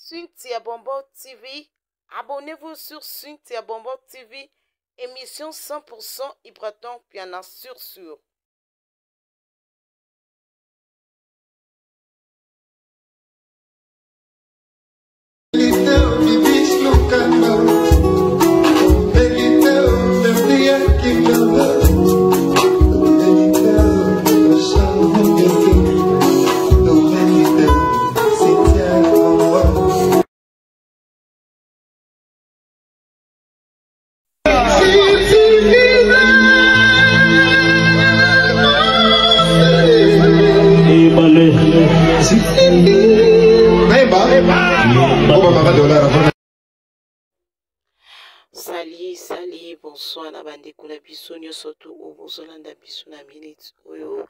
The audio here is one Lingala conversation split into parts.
Cynthia Bonbon TV. Abonnez-vous sur Cynthia Bonbon TV, émission 100% Ibraton Piana sur sur. Salut, salut, bonsoir na bandeko na biso nyonso tu oyo bozolanda biso na minute oyo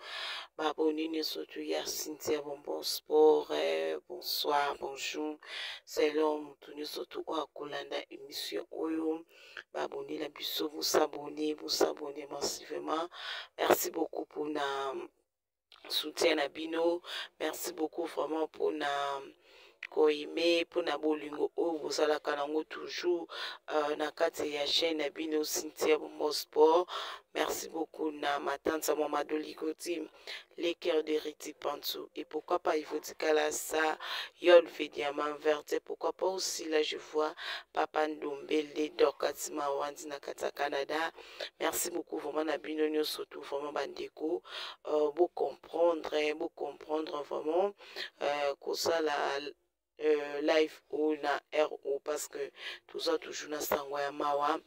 baboni nyonso tu ya Cynthia Bonbon Sport eh, bonsoir, bonjour selon motu nyonso tu oyo akolanda émission oyo baboni na biso bosabone bosabone massivement merci beaucoup mpona soutien na bino merci beaucoup vraiment mpona koyime mpona bolingo oyo bozalaka nango toujours euh, na kati ya chaîne na bino cynthia bongo sport merci beaucoup na matanza mamado ligoti les cœurs de Riti Pantsou et pourquoi pas Ivoti Kalasa Yolve Diamant Verte pourquoi pas aussi là je vois Papa Ndombele Dorcas Mawandi na kati ya Canada merci beaucoup vraiment na bino nyonso tout vraiment bandeko euh, bo comprendre bo comprendre vraiment euh, kosala euh, live oyo na heure oyo parce que toza toujours na sango ya mawa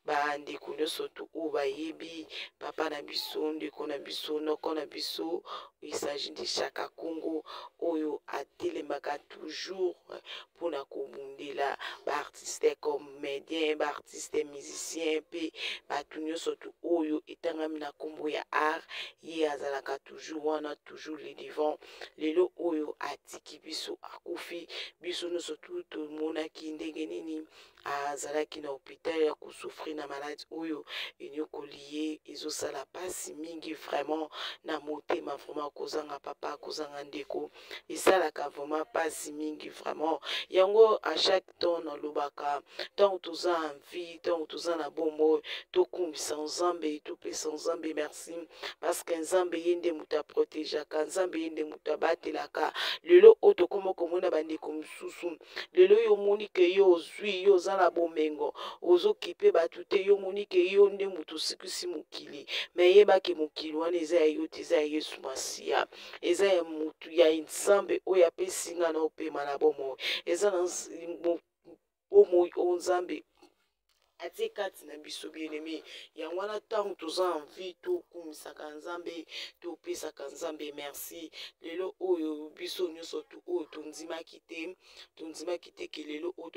bandeko nyonso tu oyo bayebi papa na biso ndeko na biso noko na biso il s'agit de Chaka Congo oyo atelemaka toujours mpona kobundela baartiste comédien baartiste musicien mpe bato nyonso tu oyo etangami na nkombo ya art ye azalaka toujours wana toujours le devant lelo oyo atiki biso akufi biso nyonso tu tomonaki ndenge nini azalaki na hôpital ya kosouffrir na maladi oyo enyokoli ye ezosala mpasi mingi vraiment na motema vraiment kozanga papa kozanga ndeko esalaka vraiment mpasi mingi vraiment yango à chaque temps nalobaka ntango toza en vie ntango toza na bomoi tokumbisa nzambe topesa nzambe merci parce que nzambe ye nde moto aprotegeaka nzambe ye nde moto abatelaka lelo oyo tokoma komona bandeko mosusu lelo yo omoni ke yo ozwi yo oza na bomengo ozokipe bato te yo omoni ke yo nde moto osikisi mokili me yebake mokili wana eza ya yo te eza ya yesu masiya eza ya motu ya nzambe oyo apesi nga na opema na bomoi eza na bomoi oyo nzambe atie kati na biso bien-aime yango wana ntango toza en vie tokumisaka nzambe topesaka nzambe merci lelo oyo biso nyonso tu oyo tondimaki te tondimaki te ke lelo oyo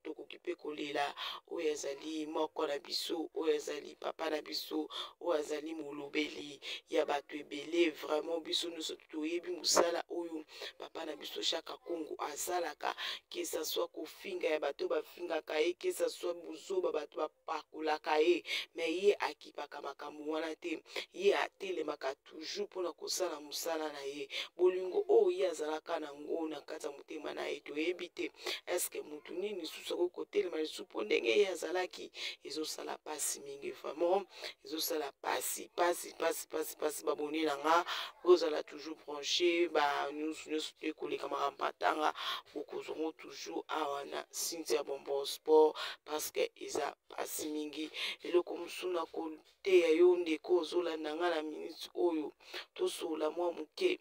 tokoki mpe kolela oyo azali moko na biso oyo azali papa na biso oyo azali molobeli ya bato ebele vraiment biso nyonso toyebi mosala oyo papa na biso shaka kongo asalaka ke ça soit kofinga ya bato bafingaka ye ke ça soit buzoba bato bapakolaka ye me ye akipaka makambo wana te ye atelemaka toujours mpona kosala mosala na ye bolingo oyo ye azalaka nango na kati ya motema na ye toyebi te eske motu nini lisusu akoki kotelema lisusu mpo ndenge ye azalaki ezosala mpasi mingi vraiment ezosala mpasi mpasi mpasi mpasi mpasi baboni na nga bozala toujours branche ba news nyonso te koleka makambo matanga bokozwango toujours awa na Cynthia Bonbon Sport parce que eza mpasi mingi eloko mosusu na koteya yo ndeko ozolanda nga na minute oyo tosolola mwa moke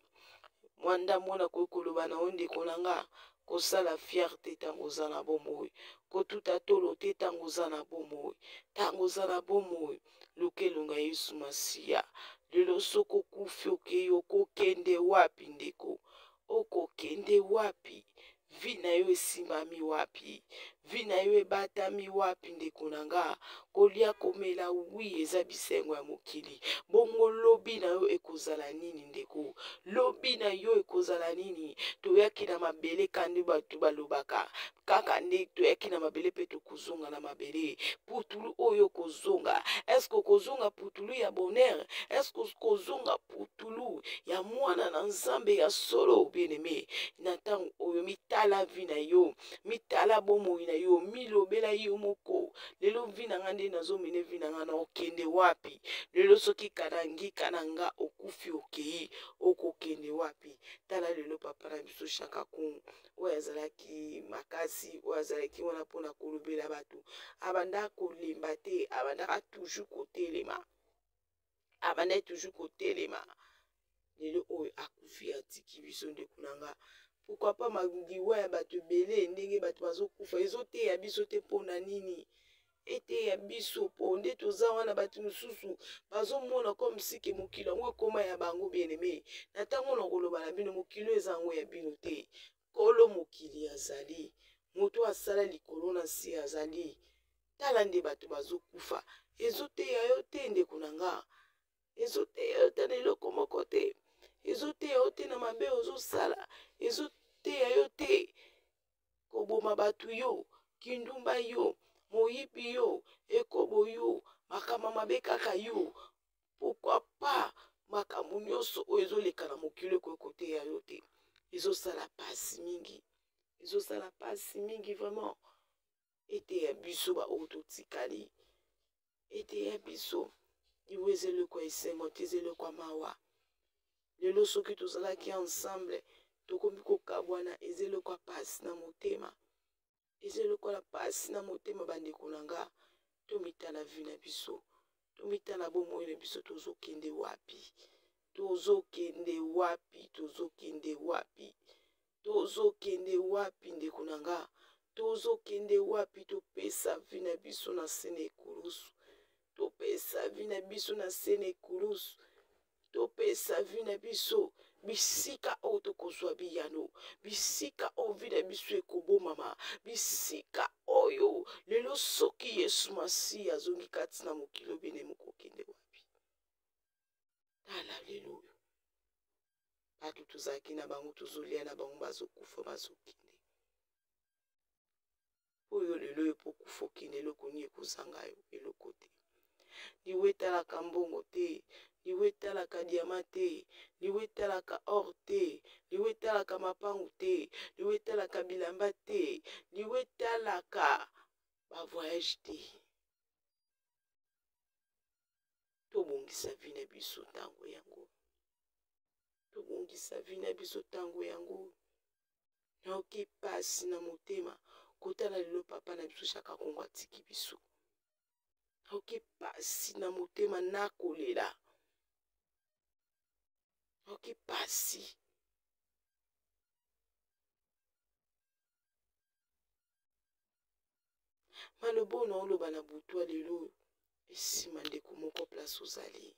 mwa ndambo nakoki koloba na yo ndeko na nga kosala fierte ntango oza na bomoi kotuta tolo te ntango oza na bomoi ntango oza na bomoi luka elonga yesu masiya lelo soki okufi okei okokende wapi ndeko okokende wapi vie na yo esimbami wapi vie na yo ebatami wapi ndeko na nga Kolia komela wi eza bisengo ya mokili. Bongo lobi na yo ekozala nini ndeko? Lobi na yo ekozala nini? Toyaki na mabele kandi bato balobaka kaka nde toyaki na mabele mpe tokozonga na mabele. Putulu oyo okozonga, eske okozonga putulu ya bonheur? Eske okozonga putulu ya mwana na Nzambe ya solo? Bien-aime, na ntango oyo mitala vi na yo, mitala bomoi na yo, milobela yo moko lelo vi na nga nde nazomene vi na nga na okende wapi lelo? Soki kanangika na nga okufi okei, okokende wapi? Tala lelo papa na biso Shaka Kongo, oyo azalaki makasi, oyo azalaki wana mpona kolobela bato, abanda kolemba te, abandaka toujours kotelema, abandaki toujours kotelema. Lelo oyo akufi, atiki biso. Ndeko na nga, pourquoi pas liwa ya bato ebele, ndenge bato bazokufa, ezoteya biso te? Mpona nini eteya biso? Mpo nde toza wana, bato mosusu bazomona comme si que mokili yango ekóma ya bango. Bien-aimé, na ntango na koloba na bino, mokili eza yango ya bino te. Nkolo mokili azali, moto asala likolo na nse azali. Tala nde bato bazokufa, ezoteya yo te? Ndeko na nga, ezoteya yo te na eloko moko te? Ezoteya yo te na mabe ozosala? Ezoteya yo te koboma bato yo, kindumba yo, moyibi yo, ekobo yo, makambo mabe kaka yo? Pourquoi pas makambo nyonso oyo ezoleka na mokili ekoki koteya yo te? Ezosala pasi mingi, ezosala pasi mingi vraiment. Eteya biso baoyo totikali, eteya biso. Liwa eza eloko ya esengo te, eza eloko ya mawa. Lelo soki tozalaki ensemble, tokomi kokabwana, eza eloko ya pasi na motema, eza eloko ya pasi na motema. Bandeko na nga, tomitala vie na biso, tomitala bomoi na biso. Tozokende wapi? Tozokende wapi? Tozokende wapi? Tozokende wapi? Ndeko na nga, tozokende wapi? Topesa vie na biso na se na ekulusu, topesa vie na biso na se na ekulusu, topesa vie na biso bisika oyo tokozwa biyano, bisika oyo vie na biso ekobomama, bisika oyo lelo soki Yesu Masiya azongi kati na mokili obene, mokokende wapi? Tala lelo oyo bato tozalaki na bango, tozolia na bango, bazokufa, bazokende. Oyo lelo oyo mpo kufa okende, eloko nini ekozanga yo? Eloko te. Liwa etalaka mbongo te, liwa etalaka diamant te, liwa etalaka or te, liwa etalaka mapangu te, liwa etalaka bilamba te, liwa etalaka bavoyage te. Tobongisa vie na biso ntango yango, tobongisa vie na biso ntango yango. Nayoki pasi na motema kotala lelo papa na biso Shaka Kongo atiki biso. Nayoki pasi na motema, nakolela, nayoki pasi. Maloba oyo naoloba na butu ya lelo esima ndeko moko place ozali.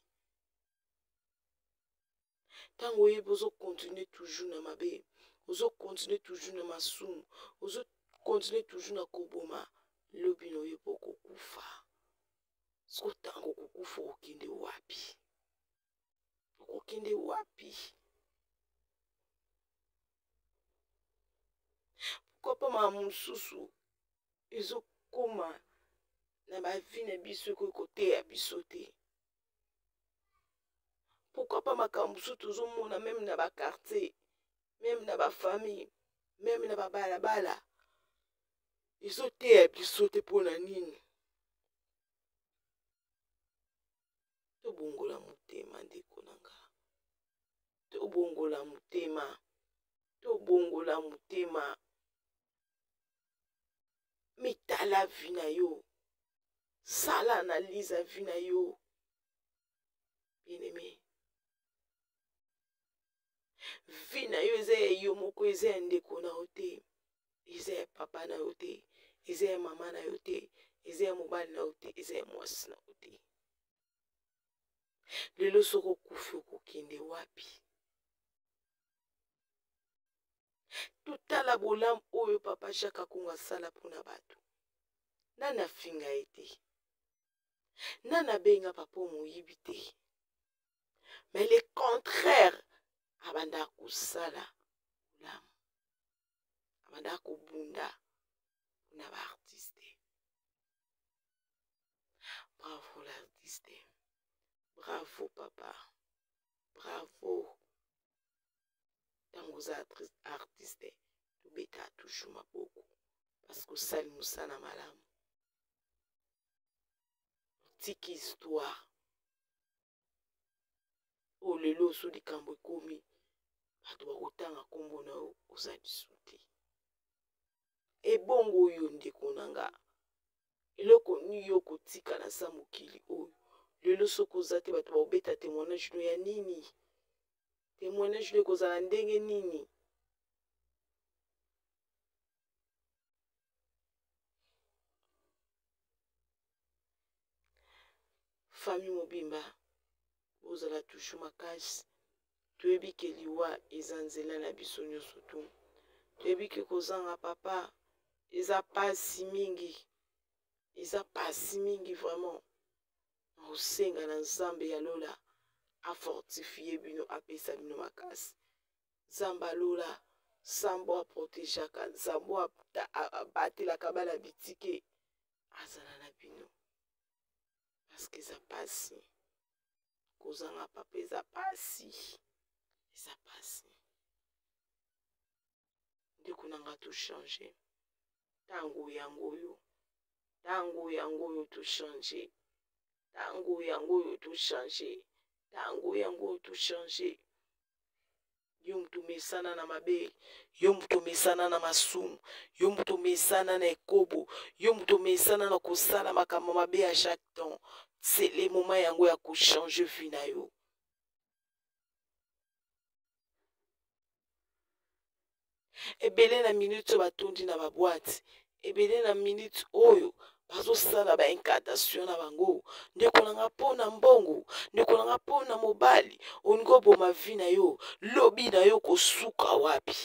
Ntango oyebi ozokontinue toujours na mabe, ozokontinue toujours na masumu, ozokontinue toujours na koboma, lobi na oyebi okokufa. Siko ntango okokufa, okokende wapi? Okokende wapi? Pourquoi pas makambo mosusu ezokoma na bavi na biso ekoki koteya biso te? Pourquoi pas makambo mosusu tozomona meme na baquartier, meme na bafamille, meme na babalabala, ezoteya biso te? Mpo na nini? Tobongola motema, ndeko na nga, tobongola motema, tobongola motema. Mitala vie na yo, sala analyse ya vie na yo, bien-aimé. Vie na yo eza ya yo moko, eza ya ndeko na yo te, eza ya papa na yo te, eza ya mama na yo te, eza ya mobali na yo te, eza ya mwasi na yo te. Lelo soki okufi, okokende wapi? Totala bolamu oyo papa Jacques Akongo asala mpona bato. Nani afinga ye te? Nani abenga papa moyibi te, mais le contraire, abanda kosala bolamu, abanda kobunda na baartiste. Bravo l'artiste, bravo papa, bravo. Ntango oza artiste, tobeta toujours maboko parce que osali mosala malamu, otiki histoire oyo lelo oso likambo ekomi, bato bakotanga nkombo na yo, oza lisu te. Ebongo oyo ndeko na nga, eloko nini yo kotika na sa mokili oyo lelo? Soki oza te, bato bakobeta témoignage no ya nini? Témoignage no ekozala ndenge nini? Famille mobimba, bozala toujours makasi. Toyebi ke liwa eza nzela na biso nyonso tu. Toyebi ke kozanga papa eza pasi mingi, eza pasi mingi vraiment. Nakosenga na Nzambe ya lola afortifie bino, apesa bino makasi. Nzambe alola, Nzambe aprotegeaka, Nzambe abatelaka bana bitike, azala na bino, parce que eza pasi kozanga papa, eza pasi, eza pasi. Ndeko na nga, tochange ntango yango oyo, ntango yango oyo tochange, ntango yango oyo tochange, ntango yango oyo tochange. Yo moto omesana na mabe, yo moto omesana na masumu, yo moto omesana na ekobo, yo moto omesana na kosala makambo mabe ya chaque temps, c'est le moment yango ya kochange vie na yo. Ebele na minute oyo batondi na babwate, ebele na minute oyo bazosala baincantation na bango. Ndeko na nga, mpo na mbongo, ndeko na nga, mpo na mobali, olingi oboma vi na yo. Lobi na yo kosuka wapi?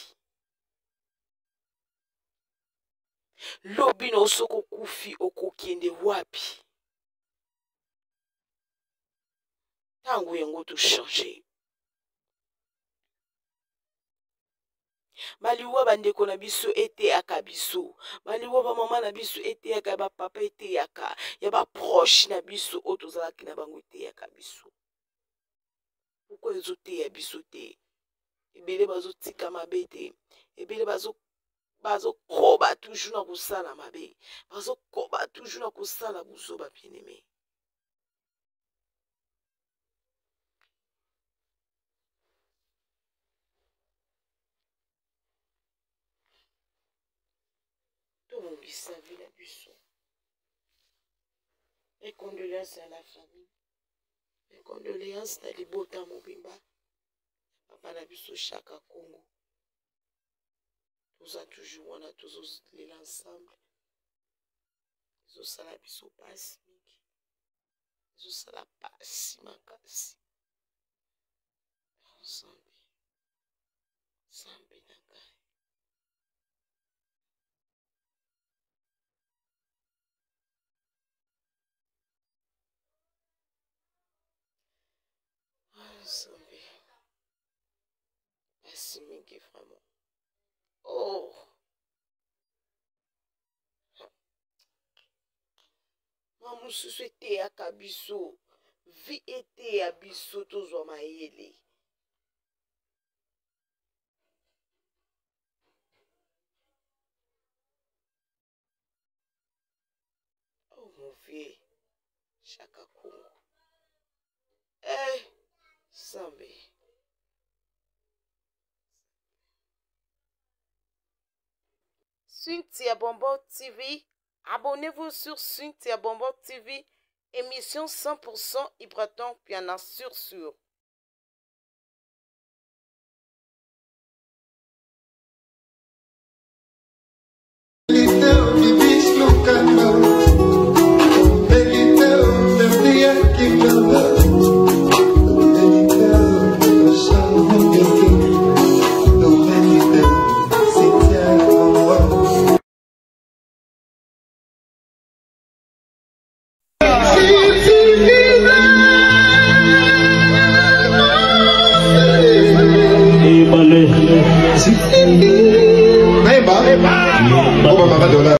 Lobi na yo soki okufi, okokende wapi? Ntango yango tochange. Baliwa bandeko na biso eteyaka biso, baliwa bamama na biso eteyaka, ya bapapa eteyaka, ya baproche na biso oyo tozalaki na bango eteyaka biso. Pourquoi ezoteya biso te? Ebele bazotika mabe te, ebele bazokoba toujours na kosala mabe, bazokoba toujours na kosala buzoba. Bien aimé, tobongisa vie na biso. Mes condoléances à la famille, mes condoléances na libota mobimba, papa na biso Chaka Congo. Toza toujours wana, tozolela ensemble. Ezosala biso pasi mingi, ezosala pasi makasi. Nzambe, Nzambe na ngai. Nzambe, pasi mingi vraiment. Oh, ma mosusu eteyaka biso, vi eteya biso, tozwa mayele. Oh mon vieux Chaka Congo, eh Nzambe. Cynthia Bonbon TV, abonnez-vous sur Cynthia Bonbon TV, émission 100% Ibraton Piana sur sur. Nayemba obamaka dollar.